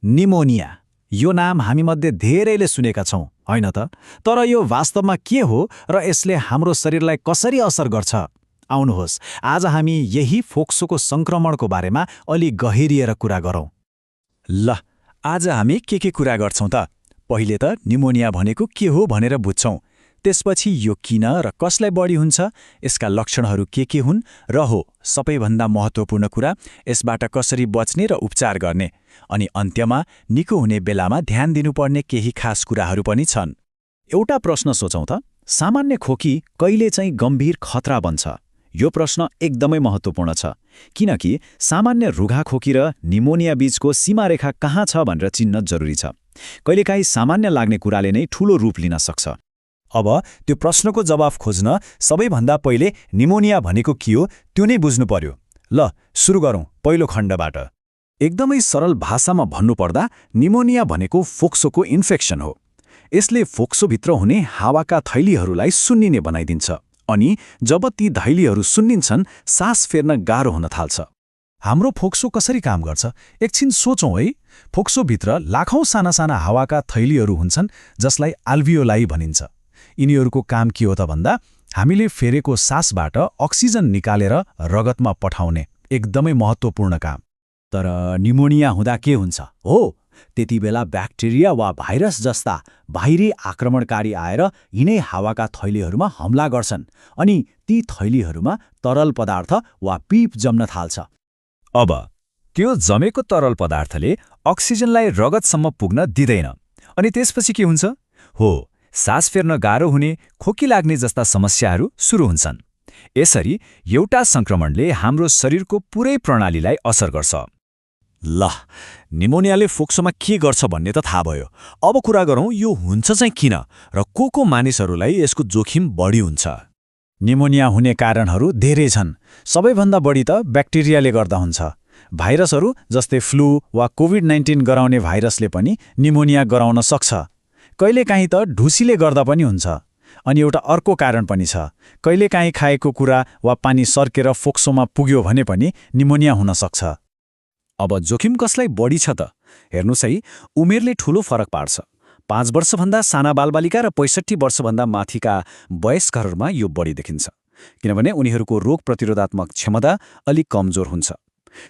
Pneumonia यो नाम हामीमध्ये धेरैले सुनेका छौँ, होइन त? तर यो वास्तवमा के हो र यसले हाम्रो शरीरलाई कसरी असर गर्छ? आउनुहोस्, आज हामी यही फोक्सोको सङ्क्रमणको बारेमा अलि गहिरिएर कुरा गरौँ। ल, आज हामी के कुरा गर्छौँ त? पहिले त निमोनिया भनेको के हो भनेर बुझ्छौँ। त्यसपछि यो किन र कसलाई बढी हुन्छ, यसका लक्षणहरू के हुन् र हो सबैभन्दा महत्त्वपूर्ण कुरा, यसबाट कसरी बच्ने र उपचार गर्ने। अनि अन्त्यमा निको हुने बेलामा ध्यान दिनुपर्ने केही खास कुराहरू पनि छन्। एउटा प्रश्न सोचौँ त, सामान्य खोकी कहिले चाहिँ गम्भीर खतरा बन्छ? यो प्रश्न एकदमै महत्त्वपूर्ण छ, किनकि सामान्य रुघाखोकी र निमोनिया बीचको सीमारेखा कहाँ छ भनेर चिन्न जरुरी छ। कहिलेकाहीँ सामान्य लाग्ने कुराले नै ठूलो रूप लिन सक्छ। अब त्यो प्रश्नको जवाफ खोज्न सबैभन्दा पहिले निमोनिया भनेको के हो त्यो नै बुझ्नु पर्यो। ल, सुरु गरौँ पहिलो खण्डबाट। एकदमै सरल भाषामा भन्नुपर्दा निमोनिया भनेको फोक्सोको इन्फेक्सन हो। यसले फोक्सोभित्र हुने हावाका थैलीहरूलाई सुन्निने बनाइदिन्छ, अनि जब ती थैलीहरू सुन्निन्छन्, सास फेर्न गाह्रो हुन थाल्छ। हाम्रो फोक्सो कसरी काम गर्छ एकछिन सोचौँ है। फोक्सोभित्र लाखौँ साना साना हावाका थैलीहरू हुन्छन्, जसलाई आल्भियोलाई भनिन्छ। यिनीहरूको काम के हो त भन्दा हामीले फेरेको सासबाट अक्सिजन निकालेर रगतमा पठाउने एकदमै महत्त्वपूर्ण काम। तर निमोनिया हुँदा के हुन्छ? हो, त्यति बेला ब्याक्टेरिया वा भाइरस जस्ता बाहिरी आक्रमणकारी आएर यिनै हावाका थैलीहरूमा हमला गर्छन्, अनि ती थैलीहरूमा तरल पदार्थ वा पिप जम्न थाल्छ। अब त्यो जमेको तरल पदार्थले अक्सिजनलाई रगतसम्म पुग्न दिँदैन, अनि त्यसपछि के हुन्छ? हो, सास फेर्न गाह्रो हुने, खोकी लाग्ने जस्ता समस्याहरू सुरु हुन्छन्। यसरी एउटा सङ्क्रमणले हाम्रो शरीरको पुरै प्रणालीलाई असर गर्छ। ल, निमोनियाले फोक्सोमा के गर्छ भन्ने त थाहा भयो। अब कुरा गरौँ यो हुन्छ चाहिँ किन र को मानिसहरूलाई यसको जोखिम बढी हुन्छ। निमोनिया हुने कारणहरू धेरै छन्। सबैभन्दा बढी त ब्याक्टेरियाले गर्दा हुन्छ। भाइरसहरू जस्तै फ्लू वा कोभिड-19 गराउने भाइरसले पनि निमोनिया गराउन सक्छ। कहिलेकाहीँ त ढुसीले गर्दा पनि हुन्छ। अनि एउटा अर्को कारण पनि छ, कहिलेकाहीँ खाएको कुरा वा पानी सर्केर फोक्सोमा पुग्यो भने पनि निमोनिया हुन सक्छ। अब जोखिम कसलाई बढी छ त? हेर्नुहोस् है, उमेरले ठूलो फरक पार्छ। 5 वर्षभन्दा साना बालबालिका र 65 वर्षभन्दा माथिका वयस्कहरूमा यो बढी देखिन्छ, किनभने उनीहरूको रोग प्रतिरोधात्मक क्षमता अलिक कमजोर हुन्छ।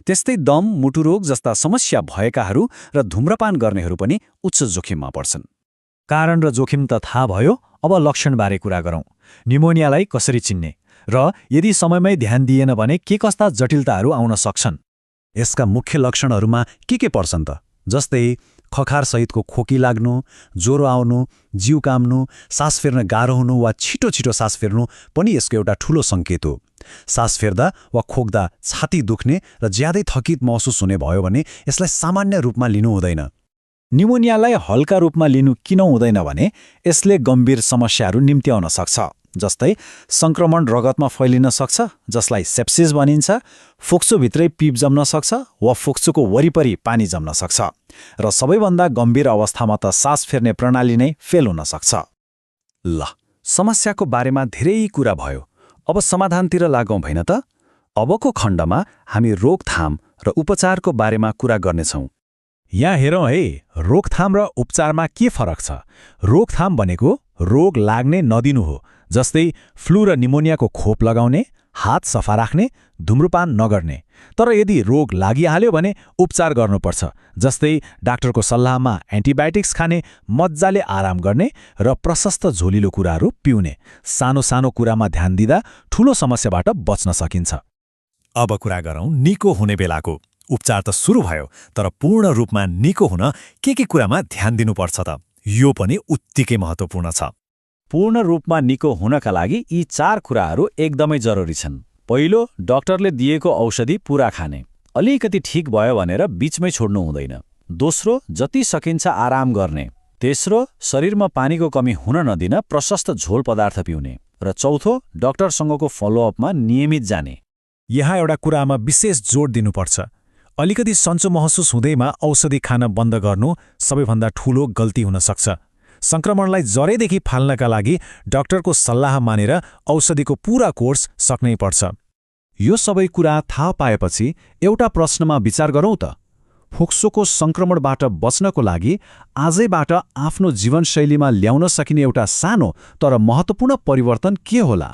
त्यस्तै दम, मुटुरोग जस्ता समस्या भएकाहरू र धूम्रपान गर्नेहरू पनि उच्च जोखिममा पर्छन्। कारण र जोखिम त थाहा भयो, अब लक्षणबारे कुरा गरौँ। निमोनियालाई कसरी चिन्ने र यदि समयमै ध्यान दिएन भने के कस्ता जटिलताहरू आउन सक्छन्? यसका मुख्य लक्षणहरूमा के पर्छन् त? जस्तै खखारसहितको खोकी लाग्नु, ज्वरो आउनु, जिउ काम्नु, सास फेर्न गाह्रो हुनु वा छिटो सास फेर्नु पनि यसको एउटा ठूलो सङ्केत हो। सास फेर्दा वा खोक्दा छाती दुख्ने र ज्यादै थकित महसुस हुने भयो भने यसलाई सामान्य रूपमा लिनु हुँदैन। निमोनियालाई हल्का रूपमा लिनु किन हुँदैन भने यसले गम्भीर समस्याहरू निम्त्याउन सक्छ, जस्तै सङ्क्रमण रगतमा फैलिन सक्छ, जसलाई सेप्सिस भनिन्छ, फोक्सोभित्रै पिप जम्न सक्छ वा फोक्सोको वरिपरि पानी जम्न सक्छ, र सबैभन्दा गम्भीर अवस्थामा त सास फेर्ने प्रणाली नै फेल हुन सक्छ। ल, समस्याको बारेमा धेरै कुरा भयो। अब समाधानतिर लागौँ भएन त? अबको खण्डमा हामी रोकथाम र उपचारको बारेमा कुरा गर्नेछौँ। यहाँ हेरौँ है, रोकथाम र उपचारमा के फरक छ। रोकथाम भनेको रोग लाग्ने नदिनु हो, जस्तै फ्लू र निमोनियाको खोप लगाउने, हात सफा राख्ने, धूम्रपान नगर्ने। तर यदि रोग लागिहाल्यो भने उपचार गर्नुपर्छ, जस्तै डाक्टरको सल्लाहमा एन्टिबायोटिक्स खाने, मजाले आराम गर्ने र प्रशस्त झोलिलो कुराहरू पिउने। सानो सानो कुरामा ध्यान दिँदा ठूलो समस्याबाट बच्न सकिन्छ। अब कुरा गरौँ निको हुने बेलाको। उपचार त सुरु भयो, तर पूर्ण रूपमा निको हुन के कुरामा ध्यान दिनुपर्छ त? यो पनि उत्तिकै महत्त्वपूर्ण छ। पूर्ण रूपमा निको हुनका लागि यी 4 कुराहरू एकदमै जरुरी छन्। पहिलो, डाक्टरले दिएको औषधि पूरा खाने। अलिकति ठीक भयो भनेर बीचमै छोड्नु हुँदैन। दोस्रो, जति सकिन्छ आराम गर्ने। तेस्रो, शरीरमा पानीको कमी हुन नदिन प्रशस्त झोल पदार्थ पिउने। र चौथो, डाक्टरसँगको फलोअपमा नियमित जाने। यहाँ एउटा कुरामा विशेष जोड दिनुपर्छ। अलिकति सन्चो महसुस हुँदैमा औषधि खान बन्द गर्नु सबैभन्दा ठूलो गल्ती हुन सक्छ। सङ्क्रमणलाई जरेदेखि फाल्नका लागि डाक्टरको सल्लाह मानेर औषधिको पूरा कोर्स सक्नै पर्छ। यो सबै कुरा थाहा पाएपछि एउटा प्रश्नमा विचार गरौँ त। फोक्सोको सङ्क्रमणबाट बच्नको लागि आजैबाट आफ्नो जीवनशैलीमा ल्याउन सकिने एउटा सानो तर महत्त्वपूर्ण परिवर्तन के होला?